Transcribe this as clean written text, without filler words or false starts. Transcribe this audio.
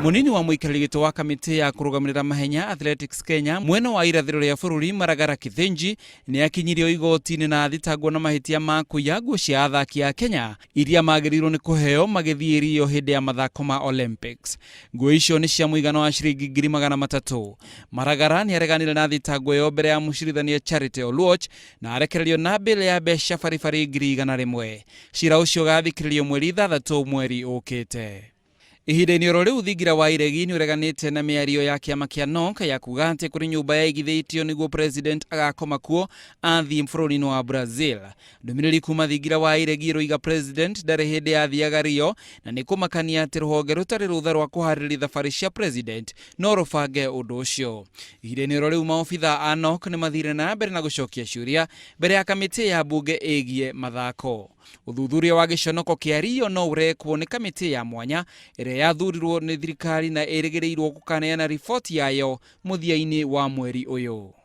Munini wa mũikarĩri gĩtĩ wa kamĩtĩ ya kũrũgamĩrĩra mahenya Athletics Kenya mwena wa irathĩro rĩa bũrũri Maragara Kithinji nĩ akinyirio igoti-inĩ na athitangwo na mahĩtia ma kũiya nguo cia athaki a Kenya iria magĩrĩirwo nĩ kũheo magĩthiĩ Rio hĩndĩ ya mathako ma Olympics. Nguo icio nĩ cia mũigana wa ciringi 300,000. Maragara nĩ areganire na thitango ĩyo mbere ya mũcirithania Charity Oluoch na arekererio na bail ya mbeca baribari 100,000. Cira ũcio ũgathikĩrĩrio mweri 6 mweri ũkĩte. Ihinda-inĩ oro rĩu thingira wa iregi nĩ ũreganĩte na mĩario ya kĩama kĩa NOC ya kuga atĩ kũrĩ nyũmba yaigithĩtio nĩguo president agakoma kuo athiĩ bũrũri-inĩ wa Brazil. Ndũmĩrĩri kuma thingira wa iregi ĩroiga president ndarĩ hĩndĩ yathiaga Rio na nĩ kũmakania atĩ rũhonge rũtarĩ rũtha rwa kũharĩrĩria thabarĩ cia president no rũbange ũndũ ũcio. Ihinda-inĩ oro rĩu maobitha a NOC nĩ mathire na mbere na gũcokia ciũria mbere ya kamĩtĩ ya mbunge ĩgiĩ mathako. Ũthuthuria wa gĩconoko kĩa Rio no ũrekwo nĩ kamĩtĩ ya mwanya ĩrĩa yathurirwo nĩ thirikari na ĩrĩgĩrĩirwo gũkaneana riboti yayo mũthia-inĩ wa mweri ũyũ.